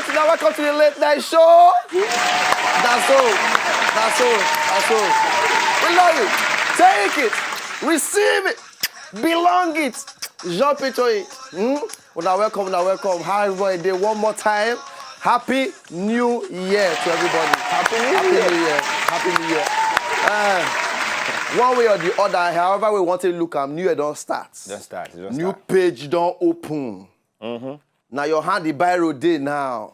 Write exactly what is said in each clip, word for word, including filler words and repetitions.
Now welcome to the late night show. That's all. That's all. That's all. We love you. Take it. Receive it. Belong it. Jump into it. Hmm? Una welcome, una welcome. How everybody dey? One more time. Happy New Year to everybody. Happy New Year. Happy New Year. Uh, one way or the other, however we want to look am, New Year don start. Just start. Just New start. Page don open. Mm-hmm. Now your hand the biro dey now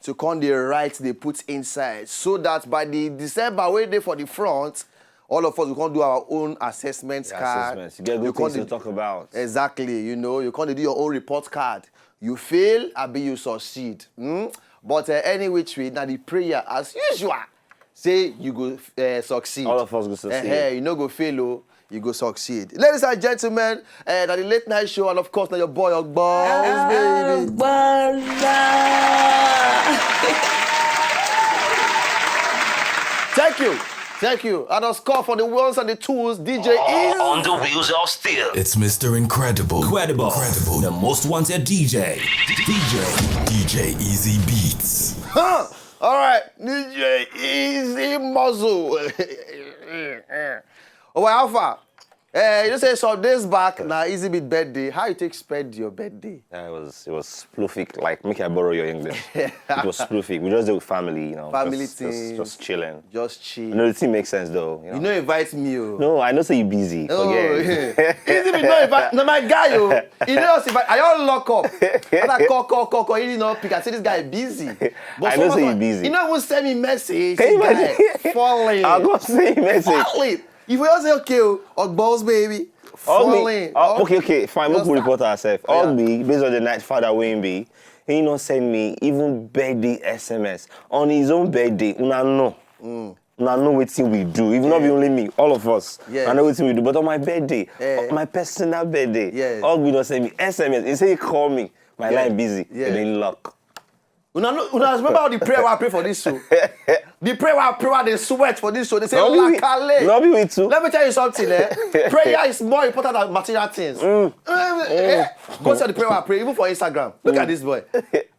to come the right they put inside so that by the December wey dey for the front, all of us we come do our own assessment card. Assessments. You get good things to talk about. Exactly, you know, you come dey do your own report card. You fail, abi you succeed. Hmm? But uh, any which way, now the prayer as usual. Say you go uh, succeed. All of us go succeed. Uh, you no go fail, oh, you go succeed. Ladies and gentlemen, uh, now the late night show, and of course, now your boy Ogbos, baby. Thank you. Thank you. And a score for the ones and the twos, D J is on the wheels of steel. It's Mister Incredible. Incredible. Incredible. The most wanted D J. D J. D J Easy Beats. Huh? All right, D J Easy Muzzle. Oh, well, how far? Eh, you say some days back, now Easy Beat birthday. How you take spend your birthday? Yeah, it was it was sploofic. Like, make I borrow your English. It was sploofic. We just did with family, you know. Family just, just, things. Just chilling. Just chill. No, the thing makes sense though. You know? You no invite me, oh. No, I know say you busy. Oh, forget. Easy Beat no invite. No, my guy, oh. You know, if I, I don't lock up. As I call, call, call, call. You know, pick. I say this guy busy. But I know say you busy. You know, won't send me message. Can you imagine? Falling. I go send you message. Falling. If we all say, okay, oh, Ogbos, baby, falling. Oh, okay, okay, fine. Make we report ourselves. Ogbi, based on the night father wey him be, he no send me even birthday S M S. On his own birthday, una know. Una know wetin we do. If not be only me, all of us. Yes. I know wetin we do. But on my birthday, my personal birthday, yes. Ogbi don send me S M S. He say he call me. My line busy. Yeah. Then lock. Una, no, una remember all the prayer I pray for this show? The prayer I pray, they sweat for this show. They say, no be we, Lakale. No be we too. Let me tell you something, eh? Prayer is more important than material things. Mm. Eh, eh, go to the prayer I pray, even for Instagram. Look at this boy.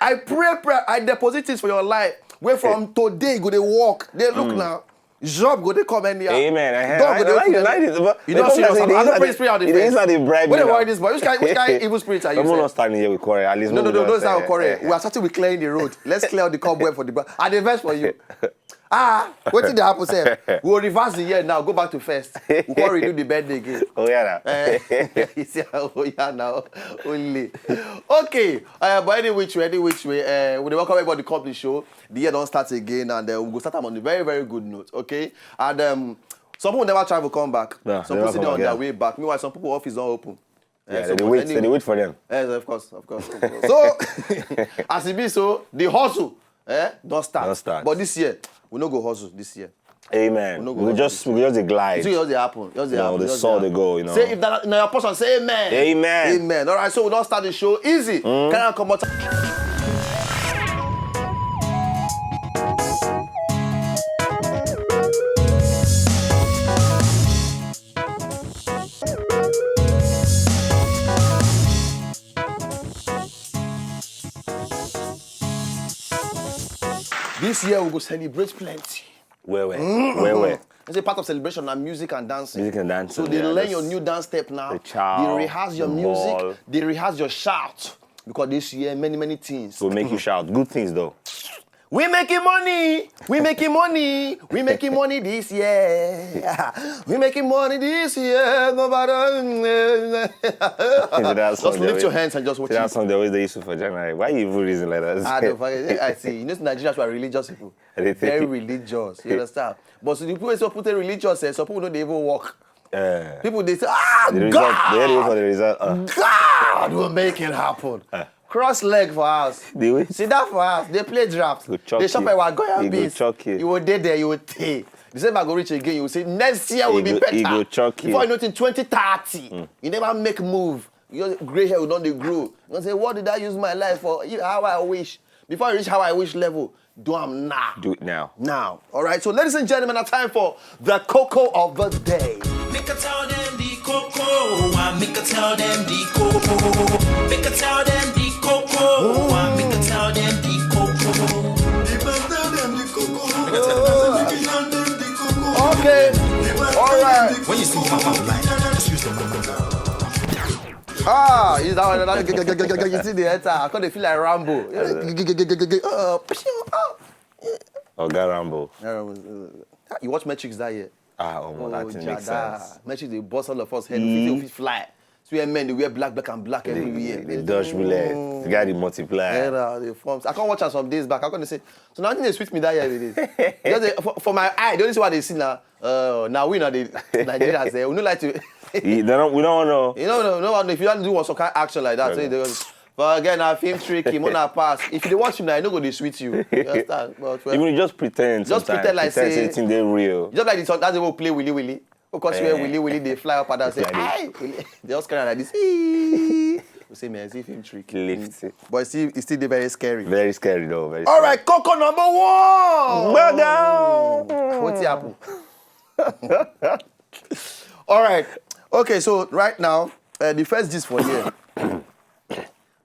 I pray, pray, I deposit things for your life. Where from today, go they walk. They look now. Job go they come anyhow. Amen. God go they open. You don't see us. I don't pray prayer on the face. What do you worry this boy? Which kind, which kind evil spirit are you? I'm not standing here with quarrel. At least no, no, no, no, it's not quarrel. We are starting with clearing the road. Let's clear the cobweb for the bro. I dey vex for you. Ah, wetin dey happen sef? We will reverse the year now. Go back to first. We go redo the birthday again. Oh yeah, now. You see, oh yeah, now. Only. Okay. Uh, but any which way, any which way, uh, we dey welcome everybody come the show. The year don't start again, and uh, we go start am on a very, very good note, okay? And um, some people never travel come back. Yeah, some people still on their way back. Meanwhile, some people office don't open. Yeah, so they wait. They wait for them. Yes, of course, of course. Of course. So, as it be, so the hustle, eh, don't start. Don't start. But this year, we no go hustle this year. Amen. We just we just dey glide. It just dey happen. Just dey happen. The soul dey go. You know. Say if that na your portion, say amen. Amen. Amen. All right, so we don't start the show easy. Can I come out? This year we go celebrate plenty. Where, where? Where, where? It's a part of celebration and music and dancing. Music and dancing. So they learn your new dance step now. They rehearse your music. They rehearse your shout. Because this year, many, many things. So make you shout. Good things, though. We making money. We making money. We making money this year. We making money this year. No matter. Just lift your hands and just watch it. That song they always they used to for January. Why you even reason like that? I don't. I see. You know, Nigerians were religious people. Very religious. You understand? But so the people who put a religious, eh, some people don't even work. People they say, ah, God, the result, the result, uh. God will make it happen. Cross leg for house. Sit down for house. They play draft. They shop at Wagoya beans. You will dey there. You will take. December go reach again. You will say next year will be better. Before you know, in twenty thirty, you never make move. Your gray hair will not dey grow. You say, what did I use my life for? How I wish. Before you reach how I wish level, do am now. Do it now. Now. All right. So, ladies and gentlemen, it's time for the cocoa of the day. Make I tell them the cocoa. I make I tell them the cocoa. Make I tell them the cocoa. I make I tell them the cocoa. Ah, is that one? You see the enter. I can't feel like Rambo. Uh, Oga Rambo. You watch Matrix that year? Ah, oh, that thing makes sense. Matrix, they boss all of us head. We fit fly. So yeah, men, they wear black, black and black everywhere. They dodge bullet. The guy, they multiply. Yeah, they forms. I can't watch am some days back. I can't say. So now they sweet me that year with this. Just, for, for my eye, the only thing what they see now, uh, now we know the Nigerians there. We don't like to. You don't, we don't know. You know, no, no, if you don't do one some kind of action like that, say they go, but again, I film trick him on our pass. If you dey watch him now, I know go dey sweet you. You understand? But well, Even you just pretend. Just sometimes. pretend like pretend say- say thing dey real. Just like the song, that's the way we play Willy Willy. Because we Eh. Willy Willy, they fly up and down, say, Fly "Aye!" They just carry like this. "Ee!" We say, "Man, see film trick." Lift it. But it's still, it's still dey very scary. Very scary though. Very. All right, Coco number one. Baga. What happen? All right. Okay, so right now, uh, the first gist for here.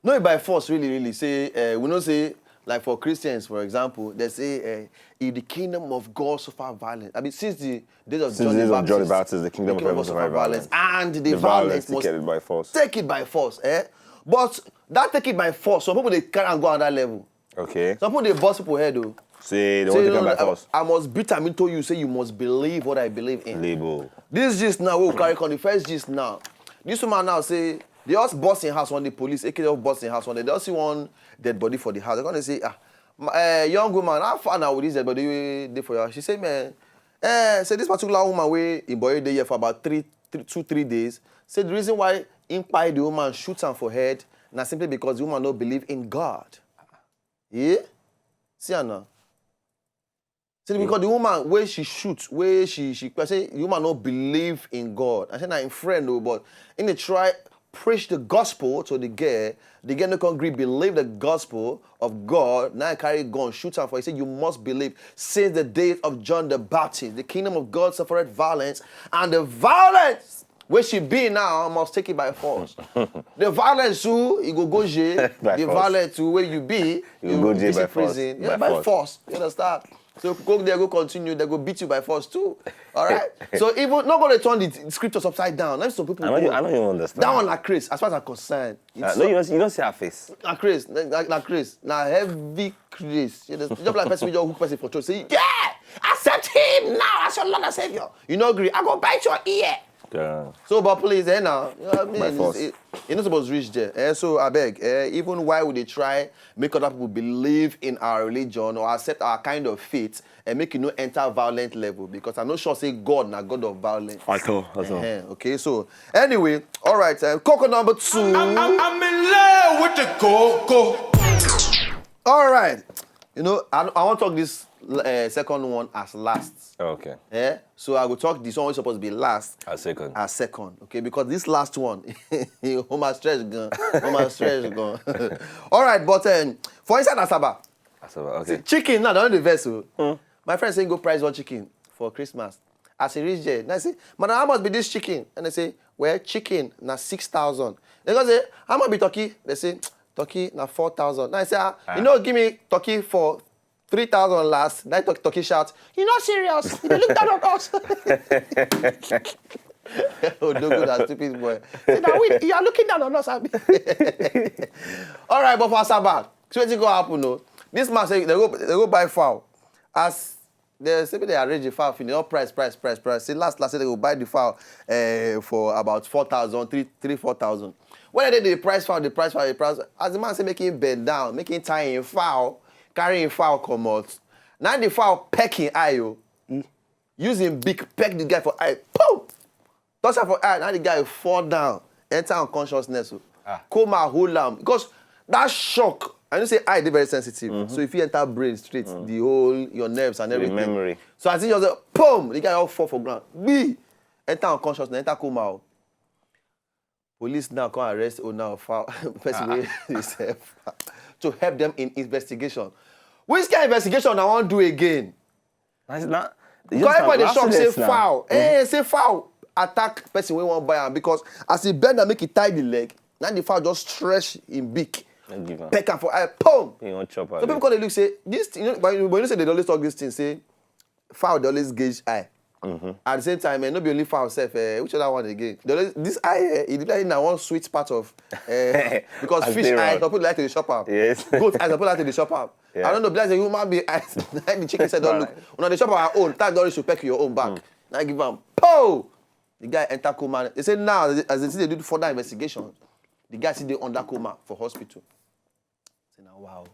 No, by force, really, really. Say, uh, we know say, like for Christians, for example, they say, uh, "If the kingdom of God suffer violence." I mean, since the days of Since John the the days of John the Baptist, Baptist, the kingdom of heaven suffer violence. And the, The violence violence must take it by force. take it by force. Eh? But that take it by force, some people they carry and go on that level. Okay. Some people they boss people head though. Say they Say, want to "No, come by no, force. I, I must beat am into you. Say you must believe what I believe in." Label. This gist now, we carry on the first gist now. This woman now say, they just boss in house on the police, A K just boss in house on. They just see one dead body for the house. They gonna say, "Ah, my, uh, young woman, how far now with this dead body wey dey for your house?" She say, "Man, eh, say this particular woman wey im body dey here for about three, three, two, three days. Say the reason why im kpai the woman, shoot am for head, na simply because the woman no believe in God." Yeah? See am now. See, because the woman wey she shoot, wey she she kpai, say the woman no believe in God. I say na im friend o, but im dey try preach the gospel to the girl. The girl no come gree believe the gospel of God. Now I carry gun, shoot am for. He say, "You must believe. Since the days of John the Baptist, the kingdom of God suffered violence, and the violence wey she be now must take it by force." The violence too, e go go jail. By The force. Violence too wey you be, You go jail visit by force. Prison. By Yeah, by force. Force. You understand? So go there, go continue. They go beat you by force too. All right. So even not gonna turn the scriptures upside down. Let some people. I know you. go. I know you understand. That one na craze. As far as I'm concerned, Uh, no, you don't. You don't see her face. Na craze. Na, na, na craze. Na heavy craze. You understand? Just like person wey just hook person for church. Say, "Yeah, accept him now as your Lord and Savior." You no gree, I go bite your ear. Yeah. So, but please, eh, now, you know what I mean? By It's- force. It, you no suppose reach there. Eh? So, I beg, eh, even why would they try make other people believe in our religion or accept our kind of faith and make you no enter violent level? Because I'm not sure say God na God of violence. At all. At all. Eh, okay, so anyway, all right, uh, Coco number two. I'm, I'm, I'm in love with the Coco. All right. You know, I, I want to talk this uh, second one as last. Okay. Eh? So I will talk this one is supposed to be last. A second. A second, okay? Because this last one, Homer stretch gun, Homer stretch gun. All right, but um, for inside Asaba, Asaba, okay. Chicken now, don't the vessel. My friend say go price one chicken for Christmas. As he reach there, and I say, "Madam, how much be this chicken?" And they say, "Well, chicken na six thousand." They go say, "How much be turkey?" They say, "Turkey na four thousand." And I say, "Ah, you know, give me turkey for three thousand last." That turkey, turkey shout, "You not serious? You dey look down on us." Oh, no good, that stupid boy. Say, "Now wait, you are looking down on us, abi?" All right, but for Asaba, so wetin go happen o? This man say they go, they go buy fowl. As they say they arrange the fowl finish, all price, price, price, price. Say last, last, say they go buy the fowl uh, for about four thousand, three, three, four thousand. When they dey price fowl, the price fowl, the price. As the man say, make him bend down, make him tie him fowl, carry him fowl comot. Now the fowl peck him eye o. Use him beak, peck the guy for eye. Boom! Touch am for eye, now the guy fall down, enter unconsciousness. Oh. Coma hold am. Because that shock, I know say eye dey very sensitive. So if you enter brain straight, the whole, your nerves and everything. Memory. So as he just say, boom, the guy all fall for ground. Gbi! Enter unconsciousness, enter coma. Oh. Police now come arrest owner of fowl, person wey dey sell fowl to help them in investigation. Which kind of investigation I wan do again? That's not. Because everybody dey shock say fowl. Eh, say fowl attack person wey wan buy am because as he bend am make he tie the leg, now the fowl just stretch him beak, Don't give am. Peck am for eye, boom! You wan chop So people come dey look say this thing, you know, but you, but you know say they dey always talk this thing say fowl dey always gauge eye. At the same time, eh, no be only fowl sef. Eh, which other one again? The only, this eye, eh, e dey like na one sweet part of, eh, because fish eye, some people like to dey chop am. Yes. Goat eye, some people like to dey chop am. Yeah. I don't know, be like say human being eye, na the chicken sef don look. Una dey chop our own, time don reach to peck your own back. Na give am. Po! The guy enter coma. They say now, as they, as they still dey do further investigation, the guy still dey under coma for hospital. Say na wow.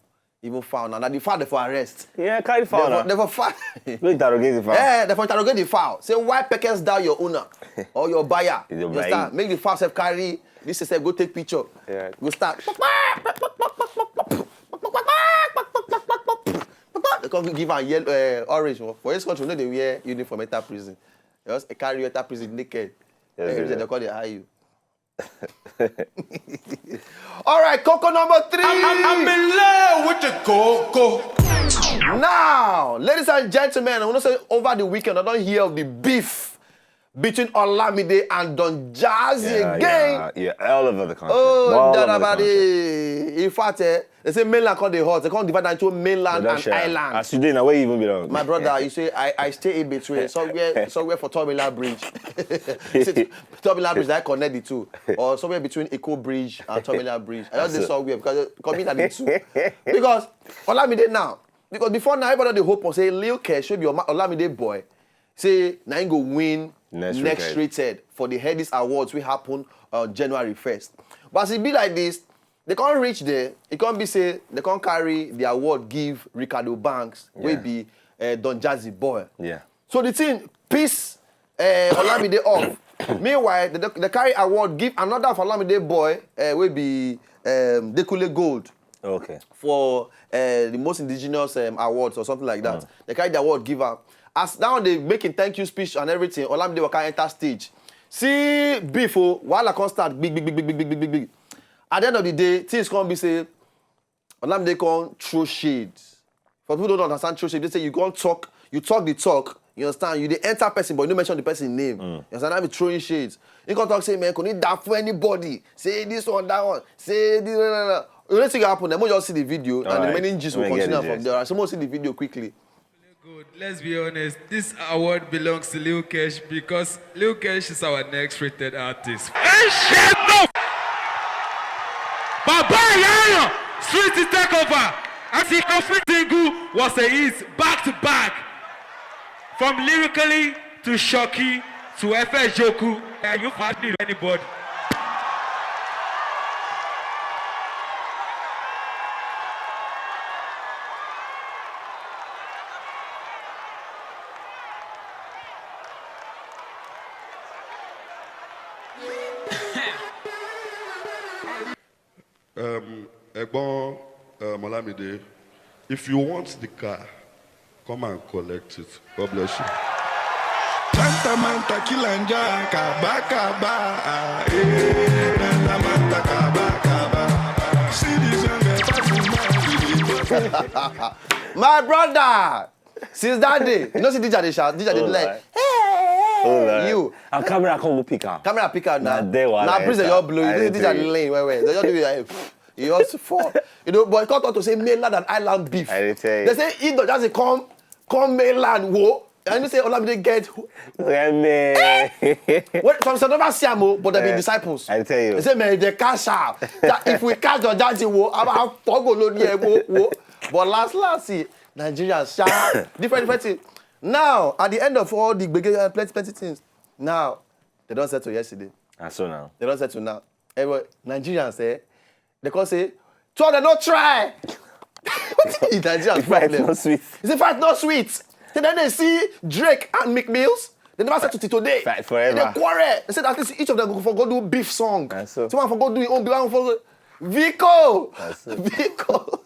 Even fowl now. Now the fowl dey for arrest. Yeah, carry fowl now. They for, they for fowl. Go interrogate the fowl. Eh, they for interrogate the fowl. Say why peckest thou your owner or your buyer? You understand? Make the fowl sef carry this sef go take picture. Yeah. Go start. They come give am yellow, eh, orange one. For this country, we no dey wear uniform enter prison. They just carry you enter prison naked. Yes, yes. They call the I U. All right, koko number three. I'm, I'm, I'm in love with the koko. Now, ladies and gentlemen, I want to say over the weekend, I don't hear of the beef between Olamide and Don Jazzy again. Yeah, yeah, all over the country. Oh, all over the country. In fact, eh, they say mainland come dey hot. They come divide am into mainland and island. As you dey now, where you even belong? My brother, you say I, I stay in between, somewhere, somewhere for Terminal Bridge. You say Terminal Bridge, I connect the two, or somewhere between Eco Bridge and Terminal Bridge. I just dey somewhere because, eh, come in at the two. Because Olamide now, because before now, everybody dey hope for say Lil Kesh should be Oma-, Olamide boy. Say na him go win next rated for the Headies Awards wey happen on January first. But as e be like this, they can't reach there. It can't be say they can't carry the award give Ricardo Banks, wey be, uh, Don Jazzy boy. Yeah. So the thing piss, uh, Olamide off. Meanwhile, they, they carry award give another of Olamide boy, uh, wey be, um, Dekunle Gold. Okay. For, uh, the most indigenous, um, awards or something like that. They carry the award give am. As now they making thank you speech and everything, Olamide waka enter stage. See beef o, wahala come start, big, big, big, big, big, big, big, big, big. At the end of the day, things come be say, Olamide come throw shade. For people don't understand throw shade, they say you go and talk, you talk the talk, you understand? You dey enter person, but you no mention the person name. You understand? That be throwing shades. He come talk say, man, kò ní dá fún anybody. Say this one, that one. Say this, no, no, no. You know what happen? Then we just see the video, and the remaining gist will continue from there. So we'll see the video quickly. Good. Let's be honest. This award belongs to Lil Kesh because Lil Kesh is our next rated artist. Ẹ ṣe tó. Bàbá Ìyá Àyàn, Sweety take over. As the complete single was a hit back to back. From Lyrically to Shoki to F S Joku, and you hardly anybody. Um, Egbon, um, Olamide, if you want the car, come and collect it. God bless you. Manta, manta, kí là ń jà, kàbá, kàbá, ah, eh. Manta, manta, kàbá, kàbá. See this young girl, pass me by. My brother, since that day, you know, see D J dey shout, D J dey be like, hey, you. And camera come go pick am. Camera pick am now. Na there wahala enter. Breeze dey just blow. You know, D J dey lean well well. They just do it like, you just fall. You know, but come talk to say mainland and island beef. I dey tell you. They say if Don Jazzy come, come mainland, wo. And you say Olamide get. Well, some say never see am o, but they be disciples. I tell you. They say, man, they cash out. That if we catch Don Jazzy, wo, I'm, I'm for go load here, wo, wo. But last, last, see, Nigeria, sha, different, different thing. Now, at the end of all the gbege, uh, plenty, plenty things, now, they don't settle yesterday. And so now? They don't settle now. Everybody, Nigerians, eh, they come say, two of them no try. What is Nigerians problem? Fight no sweet. You say fight no sweet. Then they see Drake and Meek Mills. They never settle till today. Fight forever. They quarrel. They said at least each of them go for go do beef song. And so. Someone for go do his own beef. One for go Vico. Vico.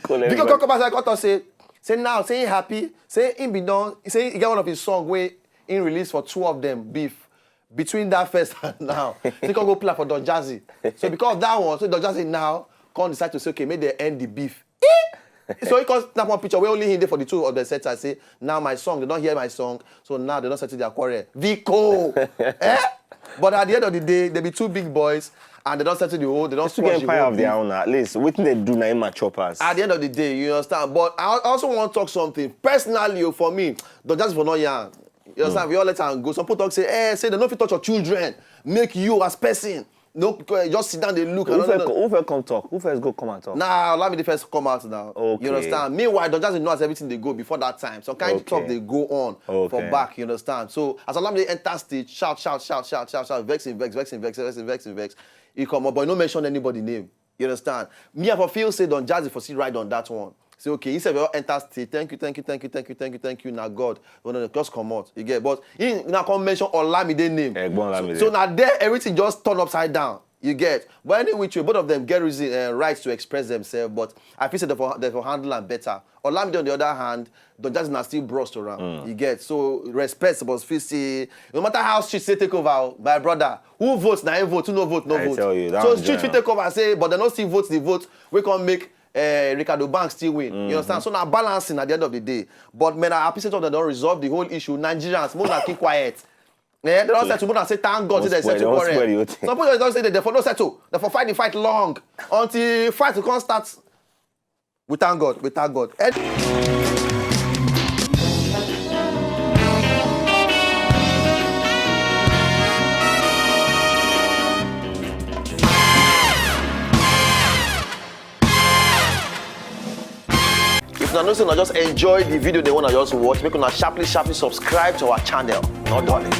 Vico come back and come talk say, say now, say he happy, say he be done, say he get one of his song wey he release for two of them beef. Between that first and now, he come go play for Don Jazzy. So because of that one, so Don Jazzy now come decide to say, okay, make they end the beef. Eh? So he come snap one picture where only he dey for the two of the set and say, now my song, they don't hear my song, so now they don't settle their quarrel. Vico! Eh? But at the end of the day, they be two big boys, and they don't settle the whole, they don't squash the whole beef. Empire of their own, at least. Wetin they do na im mature pass. At the end of the day, you understand? But I al-, also want to talk something. Personally, oh, for me, Don Jazzy for no yarn. You understand? We all let am go. Some people talk say, eh, say they no fit touch your children. Make you as person. No, eh, just sit down, they look. Who first, who first come talk? Who first go come and talk? Nah, allow me the first come out now. Okay. You understand? Meanwhile, Don Jazzy know as everything they go before that time. Some kind of Okay. talk they go on for Okay. back, you understand? So as allow me they enter stage, shout, shout, shout, shout, shout, shout, shout, vexing, vex, vexing, vex, vexing, vexing, vex. He come up, but he no mention anybody name. You understand? Me, I for feel say Don Jazzy for see right on that one. Say, okay, he said we all enter stage. Thank you, thank you, thank you, thank you, thank you, thank you. Now God, no, no, no, just come out. You get, but he now come mention Olamide name. Egbon Olamide. So, so now there, everything just turn upside down. You get, but any which way, both of them get reason, uh, rights to express themselves. But I feel say they for they for handle am better. Olamide on the other hand, Don Jazzy na still bros to am. You get, so respect suppose feel say no matter how shit say take over, oh, my brother, who votes na him vote, who no vote no I vote. tell you, that So one street fit general. Take over say, but they no see vote the vote we come make uh, Ricardo Banks still win. You understand? So now balancing at the end of the day. But man, I appreciate that they don't resolve the whole issue. Nigerians, more na keep quiet. Yeah, they don't settle. More na say thank God. Don't Say they spoil- settle don't quarrel. spoil the whole thing. Some people don't say they for no settle. They for fight the fight long until fight will come start. We thank God. We thank God. And if una know say una just enjoy the video they wanna just watch, make una sharply sharply subscribe to our channel. No darling.